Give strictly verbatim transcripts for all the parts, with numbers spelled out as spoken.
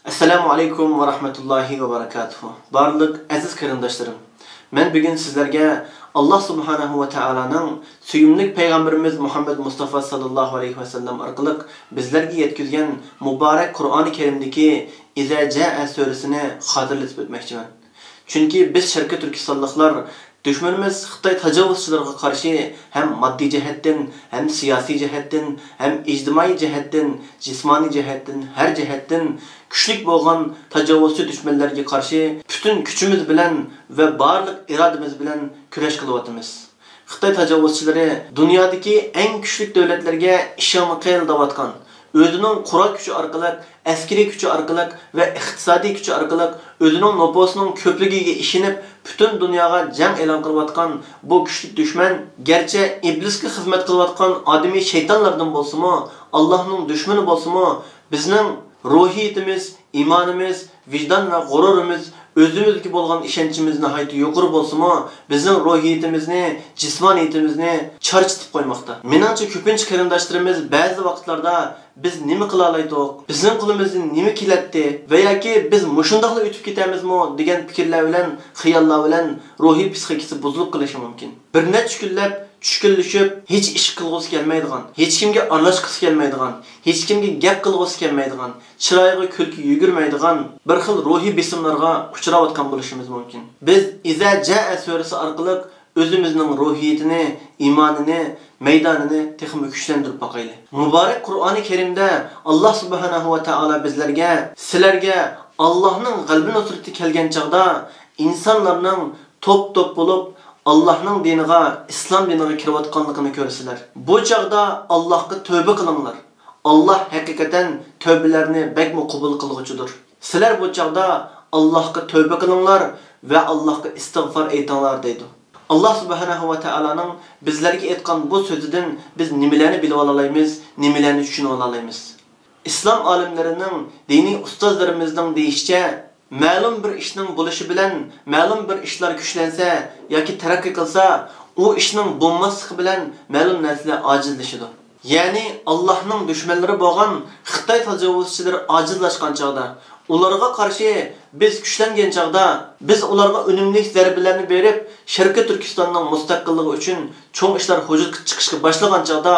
ئەسسالامۇ ئەلەيكۇم ۋە رەھمەتۇللاھى ۋە بەرىكاتۇھۇ. بارلىق ئەزىز قېرىنداشلىرىم، مەن بۈگۈن سىزلەرگە ئاللا سۇبھانەھۇ ۋە تائالانىڭ سۆيۈملۈك پەيغەمبىرىمىز مۇھەممەد مۇستافا ساللاللاھۇ ئەلەيھى ۋەسەللەم ئارقىلىق بىزلەرگە يەتكۈزگەن مۇبارەك قۇرئانى كەرىمدىكى ئىزا جائە سۈرىسىنى خاتىرىلىتىپ ئۆتمەكچىمەن. چۈنكى بىز شەرقىي تۈركىستانلىقلار دۈشمىنىمىز خىتاي تاجاۋۇزچىلىرىغا قارشى ھەم ماددىي جەھەتتىن، ھەم سىياسىي جەھەتتىن، ھەم ئىجتىمائىي جەھەتتىن، جىسمانىي جەھەتتىن، ھەر جەھەتتىن كۈچلۈك بولغان تاجاۋۇزچى دۈشمەنلەرگە قارشى پۈتۈن كۈچىمىز بىلەن ۋە بارلىق ئىرادىمىز بىلەن كۈرەش قىلىۋاتىمىز. خىتاي تاجاۋۇزچىلىرى دۇنيادىكى ئەڭ كۈچلۈك دۆلەتلەرگە ئىشىڭنى قىل دەۋاتقان، ئۆزىنىڭ قورال كۈچى ئارقىلىق، ئەسكىرىي كۈچى ئارقىلىق ۋە ئىقتىسادىي كۈچى ئارقىلىق ئۆزىنىڭ نوپۇسىنىڭ كۆپلۈكىگە ئىشىنىپ، پۈتۈن دۇنياغا جەڭ ئېلان قىلىۋاتقان بۇ كۈچلۈك دۈشمەن، گەرچە ئىبلىسكە خىزمەت قىلىۋاتقان ئادىمىي شەيتانلاردىن بولسىمۇ، ئاللاھنىڭ دۈشمىنى بولسىمۇ، بىزنىڭ روھىيىتىمىز، ئىمانىمىز، ۋىجدان ۋە غۇرۇرىمىز، ئۆزىمىزگە بولغان ئىشەنچىمىز ناھايىتى يۇقىرى بولسىمۇ، بىزنىڭ روھىيىتىمىزنى، جىسمانىيىتىمىزنى چارچىتىپ قويماقتا. مېنىڭچە، كۆپىنچە قېرىنداشلىرىمىز بەزى ۋاقىتلاردا، بىز نېمە قىلالايتتۇق، بىزنىڭ قولىمىزدىن نېمە كېلەتتى ۋە ياكى بىز مۇشۇنداقلا ئۆتۈپ كېتەمىزمۇ دېگەن پىكىرلەر بىلەن، خىياللار بىلەن روھىي پىسخىكىسى بۇزۇلۇپ قېلىشى مۇمكىن. بىر نەچچە كۈنلەپ چۈشكۈنلىشىپ، ھېچ ئىش قىلغۇسى كەلمەيدىغان، ھېچكىمگە ئارىلاشقۇسى كەلمەيدىغان، ھېچكىمگە گەپ قىلغۇسى كەلمەيدىغان، چىرايىغا كۈلكە يۈگۈرمەيدىغان بىر خىل روھىي بېسىملارغا ئۇچراۋاتقان بولۇشىمىز مۇمكىن. بىز ئىزا جائە سۈرىسى ئارقىلىق ئۆزىمىزنىڭ روھىيىتىنى، ئىمانىنى، مەيدانىنى تېخىمۇ كۈچلەندۈرۈپ باقايلى. مۇبارەك قۇرئانى كەرىمدە ئاللا سۇبھانەھۇ ۋە تائالا بىزلەرگە، سىلەرگە ئاللاھنىڭ غەلىبە نۇسرىتى كەلگەن چاغدا ئىنسانلارنىڭ توپ-توپ بولۇپ ئاللاھنىڭ دىنىغا، ئىسلام دىنىغا كىرىۋاتقانلىقىنى كۆرىسىلەر. بۇ چاغدا ئاللاھقا تۆبە قىلىڭلار. ئاللاھ ھەقىقەتەن تۆبىلەرنى بەكمۇ قوبۇل قىلغۇچىدۇر. سىلەر بۇ چاغدا ئاللاھقا تۆبە قىلىڭلار ۋە ئاللاھقا ئىستىغفار ئېيتىڭلار، دەيدۇ. ئاللاھ سۇبھانەھۇ ۋە تائالانىڭ بىزلەرگە ئېيتقان بۇ سۆزىدىن بىز نېمىلەرنى بىلىۋالالايمىز، نېمىلەرنى چۈشىنىۋالالايمىز؟ ئىسلام ئالىملىرىنىڭ، دىنىي ئۇستازلىرىمىزنىڭ دېيىشىچە، مەلۇم بىر ئىشنىڭ بولۇشى بىلەن مەلۇم بىر ئىشلار كۈچلەنسە ياكى تەرەققىي قىلسا، ئۇ ئىشنىڭ بولماسلىقى بىلەن مەلۇم نەرسىلەر ئاجىزلىشىدۇ. يەنى ئاللاھنىڭ دۈشمەنلىرى بولغان خىتاي تاجاۋۇزچىلىرى ئاجىزلاشقان چاغدا، ئۇلارغا قارشى بىز كۈچلەنگەن چاغدا، بىز ئۇلارغا ئۈنۈملۈك زەربىلەرنى بېرىپ، شەرقىي تۈركىستاننىڭ مۇستەقىللىقى ئۈچۈن چوڭ ئىشلار ۋۇجۇدقا چىقىشقا باشلىغان چاغدا،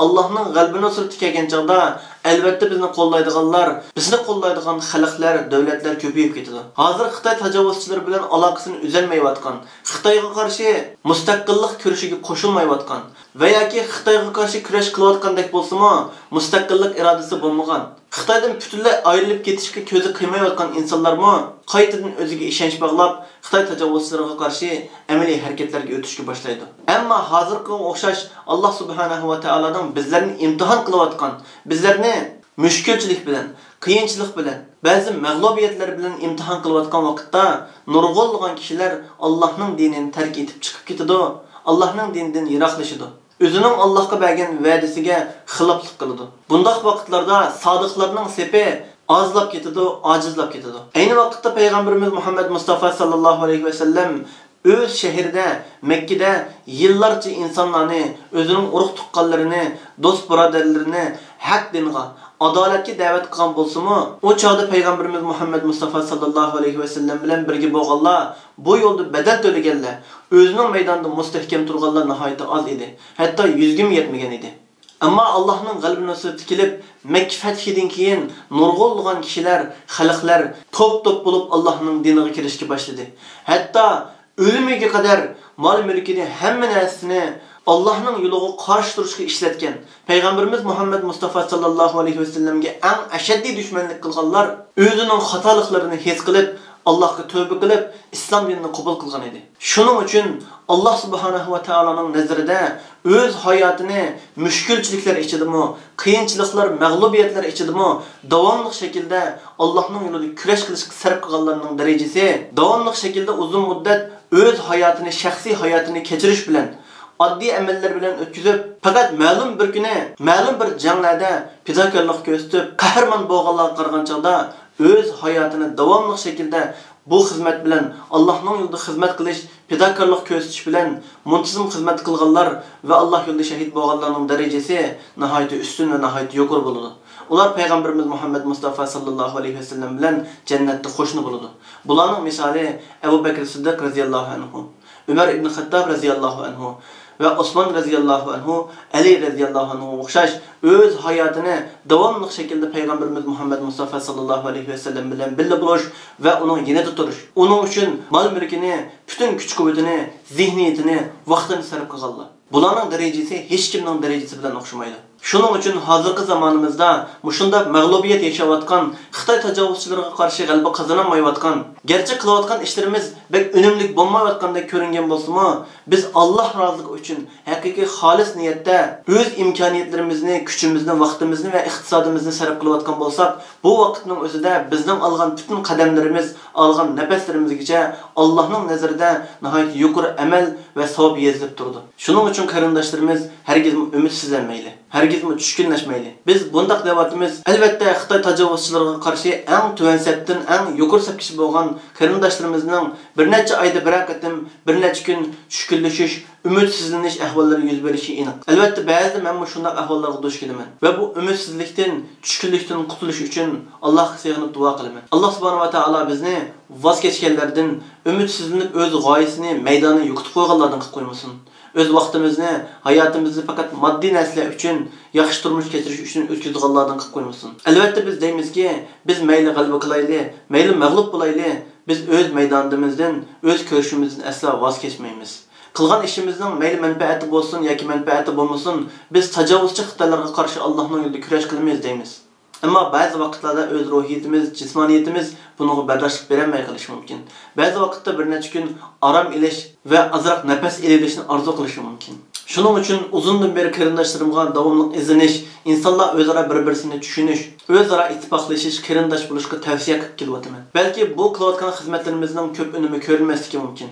ئاللاھنىڭ غەلىبە نۇسرىتى كەلگەن چاغدا، ئەلۋەتتە بىزنى قوللايدىغانلار، بىزنى قوللايدىغان خەلقلەر، دۆلەتلەر كۆپىيىپ كېتىدۇ. ھازىر خىتاي تاجاۋۇزچىلىرى بىلەن ئالاقىسىنى ئۈزەلمەيۋاتقان، خىتايغا قارشى مۇستەقىللىق كۈرىشىگە قوشۇلمايۋاتقان ۋە ياكى خىتايغا قارشى كۈرەش قىلىۋاتقاندەك بولسىمۇ، مۇستەقىللىق ئىرادىسى بولمىغان، خىتايدىن پۈتۈنلەي ئايرىلىپ كېتىشكە كۆزى قىيمايۋاتقان ئىنسانلارمۇ قايتىدىن ئۆزىگە ئىشەنچ باغلاپ، خىتاي تاجاۋۇزچىلىرىغا قارشى ئەمەلىي ھەرىكەتلەرگە ئۆتۈشكە باشلايدۇ. ئەمما ھازىرقىغا ئوخشاش، ئاللاھ سۇبھانەھۇ ۋە تائالانىڭ بىزلەرنى ئىمتىھان قىلىۋاتقان، بىزلەرنى مۈشكۈلچىلىك بىلەن، قىيىنچىلىق بىلەن، بەزى مەغلۇبىيەتلەر بىلەن ئىمتىھان قىلىۋاتقان ۋاقىتتا، نۇرغۇنلىغان كىشىلەر ئاللاھنىڭ دىنىنى تەرك ئېتىپ چىقىپ كېتىدۇ، ئاللاھنىڭ دىنىدىن يىراقلىشىدۇ. ئۆزىنىڭ ئاللاھقا بەرگەن ۋەدىسىگە خىلاپلىق قىلىدۇ. بۇنداق ۋاقىتلاردا سادىقلارنىڭ سېپى ئازلاپ كېتىدۇ، ئاجىزلاپ كېتىدۇ. ئەينى ۋاقىتتا پەيغەمبىرىمىز مۇھەممەد مۇستافا ساللاللاھۇ ئەلەيھى ۋەسەللەم ئۆز شەھىرىدە، مەككىدە يىللارچە ئىنسانلارنى، ئۆزىنىڭ ئۇرۇق-تۇغقانلىرىنى، دوست-بۇرادەرلىرىنى ھەق دىنغا، ئادالەتكە دەۋەت قىلغان بولسىمۇ، ئۇ چاغدا پەيغەمبىرىمىز مۇھەممەد مۇستافا ساللاللاھۇ ئەلەيھى ۋەسەللەم بىلەن بىرگە بولغانلار، بۇ يولدا بەدەل تۆلىگەنلەر، ئۆزىنىڭ مەيدانىدا مۇستەھكەم تۇرغانلار ناھايىتى ئاز ئىدى. ھەتتا يۈزگىمۇ يەتمىگەن ئىدى. ئەمما ئاللاھنىڭ غەلىبە نۇسرىتى كېلىپ، مەككە فەتھىدىن كېيىن نۇرغۇنلىغان كىشىلەر، خەلقلەر توپ-توپ بولۇپ ئاللاھنىڭ دىنىغا كىرىشكە باشلىدى. ھەتتا ئۆلۈمىگە قەدەر مال-مۈلكىنى، ھەممە نەرسىسىنى ئاللاھنىڭ يولىغا قارشى تۇرۇشقا ئىشلەتكەن، پەيغەمبىرىمىز مۇھەممەد مۇستافا ساللاللاھۇ ئەلەيھى ۋەسەللەمگە ئەڭ ئەشەددىي دۈشمەنلىك قىلغانلار ئۆزىنىڭ خاتالىقلىرىنى ھېس قىلىپ، ئاللاھقا تۆبە قىلىپ، ئىسلام دىنىنى قوبۇل قىلغان ئىدى. شۇنىڭ ئۈچۈن ئاللاھ سۇبھانەھۇ ۋە تائالانىڭ نەزىرىدە ئۆز ھاياتىنى مۈشكۈلچىلىكلەر ئىچىدىمۇ، قىيىنچىلىقلار، مەغلۇبىيەتلەر ئىچىدىمۇ داۋاملىق شەكىلدە ئاللاھنىڭ يولىدا كۈرەش قىلىشقا سەرپ قىلغانلارنىڭ دەرىجىسى داۋاملىق شەكىلدە ئۇزۇن مۇددەت ئۆز ھاياتىنى، شەخسىي ھاياتىنى كەچۈرۈش بىلەن، ئاددىي ئەمەللەر بىلەن ئۆتكۈزۈپ، پەقەت مەلۇم بىر كۈنى، مەلۇم بىر جەڭلەردە پىداكارلىق كۆرسىتىپ، قەھرىمان بولغانلارغا قارىغان چاغدا، ئۆز ھاياتىنى داۋاملىق شەكىلدە بۇ خىزمەت بىلەن، ئاللاھنىڭ يولىدا خىزمەت قىلىش، پىداكارلىق كۆرسىتىش بىلەن مۇنتىزىم خىزمەت قىلغانلار ۋە ئاللاھ يولىدا شەھىد بولغانلارنىڭ دەرىجىسى ناھايىتى ئۈستۈن ۋە ناھايىتى يۇقىرى بولىدۇ. ئۇلار پەيغەمبىرىمىز مۇھەممەد مۇستافا ساللاللاھۇ ئەلەيھى ۋەسەللەم بىلەن جەننەتتە قوشنا بولىدۇ. بۇلارنىڭ مىسالى ئەبۇ بەكرى سىددىق رەزىياللاھۇ ئەنھۇ، ئۆمەر ئىبنى خەتتاب رەزىياللاھۇ ئەنھۇ ۋە ئوسمان رەزىياللاھۇ ئەنھۇ، ئەلى رەزىياللاھۇ ئەنھۇغا ئوخشاش ئۆز ھاياتىنى داۋاملىق شەكىلدە پەيغەمبىرىمىز مۇھەممەد مۇستافا ساللاللاھۇ ئەلەيھى ۋەسەللەم بىلەن بىللە بولۇش ۋە ئۇنىڭ يېنىدا تۇرۇش، ئۇنىڭ ئۈچۈن مال-مۈلكىنى، پۈتۈن كۈچ-قۇۋۋىتىنى، زېھنىيىتىنى، ۋاقتىنى سەرپ قىلغانلار. بۇلارنىڭ دەرىجىسى ھېچكىمنىڭ دەرىجىسى بىلەن ئوخشىمايدۇ. شۇنىڭ ئۈچۈن ھازىرقى زامانىمىزدا مۇشۇنداق مەغلۇبىيەت ياشاۋاتقان، خىتاي تاجاۋۇزچىلىرىغا قارشى غەلىبە قازانالمايۋاتقان، گەرچە قىلىۋاتقان ئىشلىرىمىز بەك ئۈنۈملۈك بولمايۋاتقاندەك كۆرۈنگەن بولسىمۇ، بىز ئاللاھ رازىلىقى ئۈچۈن ھەقىقىي خالىس نىيەتتە ئۆز ئىمكانىيەتلىرىمىزنى، كۈچىمىزنى، ۋاقتىمىزنى ۋە ئىقتىسادىمىزنى سەرپ قىلىۋاتقان بولساق، بۇ ۋاقىتنىڭ ئۆزىدە بىزنىڭ ئالغان پۈتۈن قەدەملىرىمىز، ئالغان نەپەسلىرىمىزگىچە ئاللاھنىڭ نەزىرىدە ناھايىتى يۇقىرى ئەمەل ۋە ساۋاب يېزىلىپ تۇرىدۇ. شۇنىڭ ئۈچۈن قېرىنداشلىرىمىز ھەرگىزمۇ ئۈمىدسىزلەنمەيلى، ھەرگىزمۇ چۈشكۈنلەشمەيلى. بىز بۇنداق دەۋاتىمىز، ئەلۋەتتە، خىتاي تاجاۋۇزچىلىرىغا قارشى ئەڭ تۆۋەن سەپتىن ئەڭ يۇقىرى سەپكىچە بولغان قېرىنداشلىرىمىزنىڭ بىر نەچچە ئايدا بىرەر قېتىم، بىر نەچچە كۈن چۈشكۈنلىشىش، ئۈمىدسىزلىنىش ئەھۋاللىرى يۈز بېرىشى ئېنىق. ئەلۋەتتە، بەزىدە مەنمۇ شۇنداق ئەھۋاللارغا دۇچ كېلىمەن ۋە بۇ ئۈمىدسىزلىكتىن، چۈشكۈنلۈكتىن قۇتۇلۇش ئۈچۈن ئاللاھقا سېغىنىپ دۇئا قىلىمەن. ئاللاھ سۇبھانەھۇ ۋە تائالا بىزنى ۋاز كەچكەنلەردىن، ئۈمىدسىزلىنىپ ئۆز غايىسىنى، مەيدانىنى يوقىتىپ قويغانلاردىن قىلىپ قويمىسۇن. ئۆز ۋاقتىمىزنى، ھاياتىمىزنى پەقەت ماددىي نەرسىلەر ئۈچۈن، ياخشى تۇرمۇش كەچۈرۈش ئۈچۈن ئۆتكۈزىدىغانلاردىن قىلىپ قويمىسۇن. ئەلۋەتتە، بىز دەيمىزكى، بىز مەيلى غەلىبە قىلايلى، مەيلى مەغلۇپ بولايلى، بىز ئۆز مەيدانىمىزدىن، ئۆز كۈرىشىمىزدىن ئەسلا ۋاز كەچمەيمىز. قىلغان ئىشىمىزنىڭ مەيلى مەنپەئەتى بولسۇن ياكى مەنپەئەتى بولمىسۇن، بىز تاجاۋۇزچى خىتايلارغا قارشى ئاللاھنىڭ يولىدا كۈرەش قىلىمىز دەيمىز. ئەمما بەزى ۋاقىتلاردا ئۆز روھىيىتىمىز، جىسمانىيىتىمىز بۇنىڭغا بەرداشلىق بېرەلمەي قېلىشى مۇمكىن. بەزى ۋاقىتتا بىر نەچچە كۈن ئارام ئېلىش ۋە ئازراق نەپەس ئېلىۋېلىشنى ئارزۇ قىلىشى مۇمكىن. شۇنىڭ ئۈچۈن ئۇزۇندىن بېرى قېرىنداشلىرىمغا داۋاملىق ئىزدىنىش، ئىنسانلار ئۆزئارا بىر-بىرسىنى چۈشىنىش، ئۆزئارا ئىتتىپاقلىشىش، قېرىنداش بولۇشقا تەۋسىيە قىلىپ كېلىۋاتىمەن. بەلكى بۇ قىلىۋاتقان خىزمەتلىرىمىزنىڭ كۆپ ئۈنۈمى كۆرۈنمەسلىكى مۇمكىن.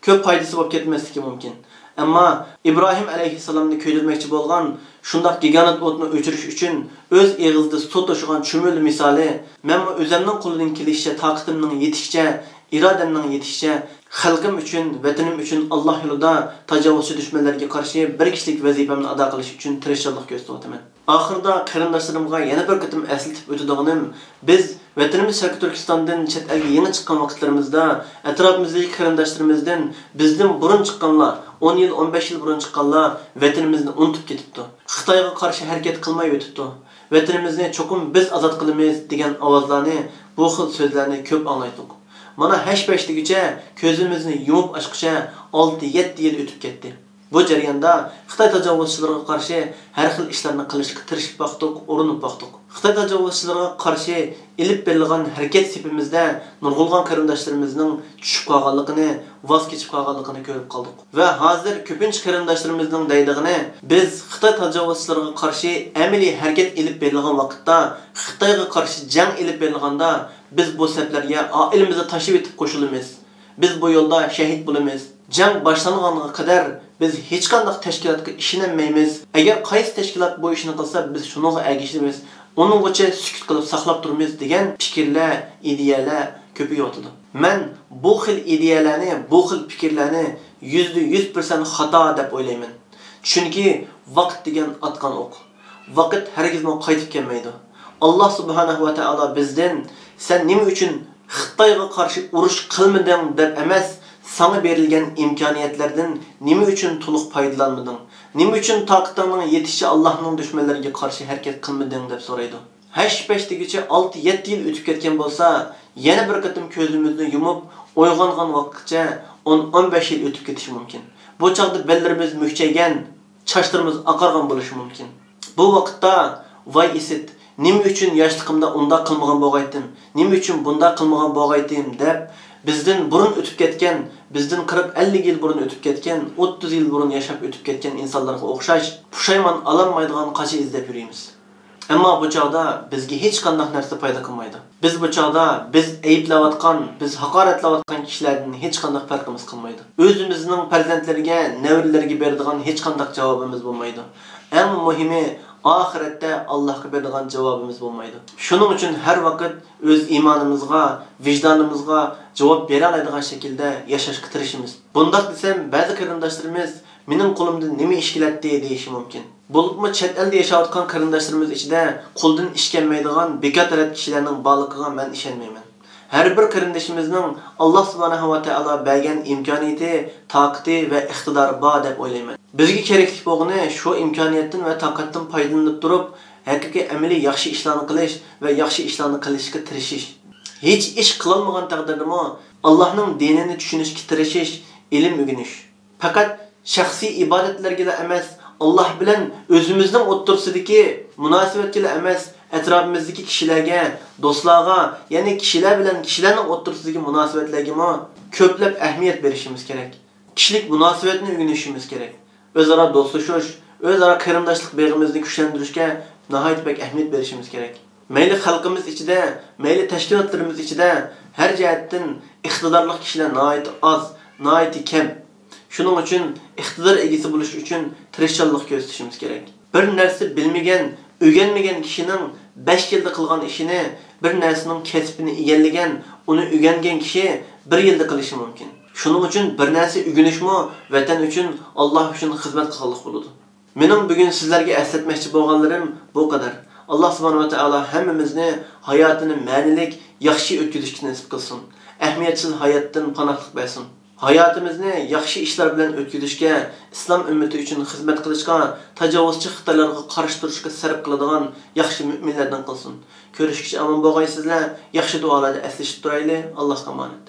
كۆپ پايدىسى بولۇپ كەتمەسلىكى مۇمكىن. ئەمما ئىبراھىم ئەلەيھىسسالامنى كۆيدۈرمەكچى بولغان شۇنداق گىگانت ئوتنى ئۆچۈرۈش ئۈچۈن ئۆز ئېغىزىدا سۇ توشۇغان چۈمۈلە مىسالى، مەنمۇ ئۆزەمنىڭ قولىدىن كېلىشىچە، تاقىتىمنىڭ يېتىشىچە، ئىرادەمنىڭ يېتىشىچە خەلقىم ئۈچۈن، ۋەتىنىم ئۈچۈن، ئاللاھ يولىدا تاجاۋۇزچى دۈشمەنلەرگە قارشى بىر كىشىلىك ۋەزىپەمنى ئادا قىلىش ئۈچۈن تىرىشچانلىق كۆرسىتىۋاتىمەن. ئاخىرىدا قېرىنداشلىرىمغا يەنە بىر قېتىم ئەسلىتىپ ئۆتىدىغىنىم، بىز ۋەتىنىمىز شەرقىي تۈركىستاندىن چەت ئەلگە يېڭى چىققان ۋاقىتلىرىمىزدا ئەتراپىمىزدىكى قېرىنداشلىرىمىزدىن بىزدىن بۇرۇن چىققانلار، ئون يىل، ئون بەش يىل بۇرۇن چىققانلار ۋەتىنىمىزنى ئۇنتۇپ كېتىپتۇ. خىتايغا قارشى ھەرىكەت قىلمايۋېتىپتۇ. ۋەتىنىمىزنى چوقۇم بىز ئازاد قىلىمىز دېگەن ئاۋازلارنى، بۇ خىل سۆزلەرنى كۆپ ئاڭلايتتۇق. مانا ھەش-پەش دېگۈچە، كۆزىمىزنى يۇمۇپ ئاچقۇچە ئالتە-يەتتە يىل ئۆتۈپ كەتتى. بۇ جەرياندا خىتاي تاجاۋۇزچىلىرىغا قارشى ھەر خىل ئىشلارنى قىلىشقا تىرىشىپ باقتۇق، ئۇرۇنۇپ باقتۇق. خىتاي تاجاۋۇزچىلىرىغا قارشى ئېلىپ بېرىلغان ھەرىكەت سېپىمىزدە نۇرغۇنلىغان قېرىنداشلىرىمىزنىڭ چۈشۈپ قالغانلىقىنى، ۋاز كېچىپ قالغانلىقىنى كۆرۈپ قالدۇق. ۋە ھازىر كۆپىنچە قېرىنداشلىرىمىزنىڭ دەيدىغىنى، بىز خىتاي تاجاۋۇزچىلىرىغا قارشى ئەمەلىي ھەرىكەت ئېلىپ بېرىلغان ۋاقىتتا، خىتايغا قارشى جەڭ ئېلىپ بېرىلغاندا، بىز بۇ سەپلەرگە ئائىلىمىزنى تاشلىۋېتىپ قوشۇلىمىز. بىز بۇ يولدا شەھىت بولىمىز. جەڭ باشلانغانغا قەدەر بىز ھېچقانداق تەشكىلاتقا ئىشىنەلمەيمىز. ئەگەر قايسى تەشكىلات بۇ ئىشنى قىلسا، بىز شۇنىڭغا ئەگىشىمىز. ئۇنىڭغىچە سۈكۈت قىلىپ ساقلاپ تۇرىمىز، دېگەن پىكىرلەر، ئىدىيەلەر كۆپىيىۋاتىدۇ. مەن بۇ خىل ئىدىيەلەرنى، بۇ خىل پىكىرلەرنى يۈزدە يۈز پىرسەنت خاتا دەپ ئويلايمەن. چۈنكى ۋاقىت دېگەن ئاتقان ئوق. ۋاقىت ھەرگىزمۇ قايتىپ كەلمەيدۇ. ئاللاھ سۇبھانەھۇ ۋە تائالا بىزدىن، سەن نېمە ئۈچۈن خىتايغا قارشى ئۇرۇش قىلمىدىڭ دەپ ئەمەس، ساڭا بېرىلگەن ئىمكانىيەتلەردىن نېمە ئۈچۈن تولۇق پايدىلانمىدىڭ؟ نېمە ئۈچۈن تاقىتىڭنىڭ يېتىشىچە ئاللاھنىڭ دۈشمەنلىرىگە قارشى ھەرىكەت قىلمىدىڭ؟ دەپ سورايدۇ. ھەش-پەش دېگۈچە ئالتە-يەتتە يىل ئۆتۈپ كەتكەن بولسا، يەنە بىر قېتىم كۆزىمىزنى يۇمۇپ ئويغانغان ۋاقىتقىچە ئون، ئون بەش يىل ئۆتۈپ كېتىشى مۇمكىن. بۇ چاغدا بەللىرىمىز مۈكچەيگەن، چاچلىرىمىز ئاقارغان بولۇشى مۇمكىن. بۇ ۋاقىتتا، ۋاي ئىسىت، نېمە ئۈچۈن ياشلىقىمدا ئۇنداق قىلمىغان بولغايتىم، نېمە ئۈچۈن بۇنداق قىلمىغان بولغايتىم دەپ، بىزدىن بۇرۇن ئۆتۈپ كەتكەن، بىزدىن قىرىق، ئەللىك يىل بۇرۇن ئۆتۈپ كەتكەن، ئوتتۇز يىل بۇرۇن ياشاپ ئۆتۈپ كەتكەن ئىنسانلارغا ئوخشاش پۇشايمان ئالالمايدىغان قاچا ئىزدەپ يۈرىمىز. ئەمما بۇ چاغدا بىزگە ھېچقانداق نەرسە پايدا قىلمايدۇ. بىز بۇ چاغدا بىز ئەيىبلەۋاتقان، بىز ھاقارەتلەۋاتقان كىشىلەردىن ھېچقانداق پەرقىمىز قالمايدۇ. ئۆزىمىزنىڭ پەرزەنتلىرىگە، نەۋرىلەرگە بېرىدىغان ھېچقانداق جاۋابىمىز بولمايدۇ. ئەڭ مۇھىمى، ئاخىرەتتە ئاللاھقا بېرىدىغان جاۋابىمىز بولمايدۇ. شۇنىڭ ئۈچۈن ھەر ۋاقىت ئۆز ئىمانىمىزغا، ۋىجدانىمىزغا جاۋاب بېرەلەيدىغان شەكىلدە ياشاشقا تىرىشىمىز. بۇنداق دېسەم، بەزى قېرىنداشلىرىمىز، مېنىڭ قولۇمدىن نېمە ئىش كېلەتتى دېيىشى مۇمكىن. بولۇپمۇ چەت ئەلدە ياشاۋاتقان قېرىنداشلىرىمىز ئىچىدە قولىدىن ئىش كەلمەيدىغان بىكار تەرەت كىشىلەرنىڭ بارلىقىغا مەن ئىشەنمەيمەن. ھەر بىر قېرىندىشىمىزنىڭ ئاللا سۇبھانەھۇ ۋە تائالا بەرگەن ئىمكانىيىتى، تاقىتى ۋە ئىقتىدارى بار دەپ ئويلايمەن. بىزگە كېرەكلىك بولغىنى شۇ ئىمكانىيەتتىن ۋە تاقەتتىن پايدىلىنىپ تۇرۇپ، ھەقىقىي ئەمەلىي ياخشى ئىشلارنى قىلىش ۋە ياخشى ئىشلارنى قىلىشقا تىرىشىش. ھېچ ئىش قىلالمىغان تەقدىردىمۇ ئاللانىڭ دىنىنى چۈشىنىشكە تىرىشىش، ئىلىم ئۆگىنىش. پەقەت شەخسىي ئىبادەتلەرگىلا ئەمەس، ئاللا بىلەن ئۆزىمىزنىڭ ئوتتۇرىسىدىكى مۇناسىۋەتكىلا ئەمەس، ئەتراپىمىزدىكى كىشىلەرگە، دوستلارغا، يەنى كىشىلەر بىلەن كىشىلەرنىڭ ئوتتۇرىسىدىكى مۇناسىۋەتلەرگىمۇ كۆپلەپ ئەھمىيەت بېرىشىمىز كېرەك. كىشىلىك مۇناسىۋەتنى ئۆگىنىشىمىز كېرەك. ئۆزئارا دوستلىشىش، ئۆزئارا قېرىنداشلىق بېغىمىزنى كۈچلەندۈرۈشكە ناھايىتى بەك ئەھمىيەت بېرىشىمىز كېرەك. مەيلى خەلقىمىز ئىچىدە، مەيلى تەشكىلاتلىرىمىز ئىچىدە ھەر جەھەتتىن ئىقتىدارلىق كىشىلەر ناھايىتى ئاز، ناھايىتى كەم. شۇنىڭ ئۈچۈن ئىقتىدار ئىگىسى بولۇش ئۈچۈن تىرىشچانلىق كۆرسىتىشىمىز كېرەك. بىر نەرسە بىلمىگەن، ئۆگەنمىگەن كىشىنىڭ بەش يىلدا قىلغان ئىشىنى بىر نەرسىنىڭ كەسپىنى ئىگىلىگەن، ئۇنى ئۆگەنگەن كىشى بىر يىلدا قىلىشى مۇمكىن. شۇنىڭ ئۈچۈن بىر نەرسە ئۆگىنىشمۇ ۋەتەن ئۈچۈن، ئاللا ئۈچۈن خىزمەت قىلغانلىق بولىدۇ. مېنىڭ بۈگۈن سىزلەرگە ئەسلەتمەكچى بولغانلىرىم بۇ قەدەر. ئاللا سۇبھانەھۇ ۋە تائالا ھەممىمىزنى ھاياتىنى مەنىلىك، ياخشى ئۆتكۈزۈشكە نېسىپ قىلسۇن. ئەھمىيەتسىز ھاياتتىن پاناھلىق بەرسۇن. ھاياتىمىزنى ياخشى ئىشلار بىلەن ئۆتكۈزۈشكە، ئىسلام ئۈممىتى ئۈچۈن خىزمەت قىلىشقا، تاجاۋۇزچى خىتايلارغا قارشى تۇرۇشقا سەرپ قىلىدىغان ياخشى مۆمىنلەردىن قىلسۇن. كۆرۈشكىچە ئامان بولغايسىزلەر، ياخشى دۇئالاردا ئەسلىشىپ تۇرايلى. ئاللاھقا ئامانەت.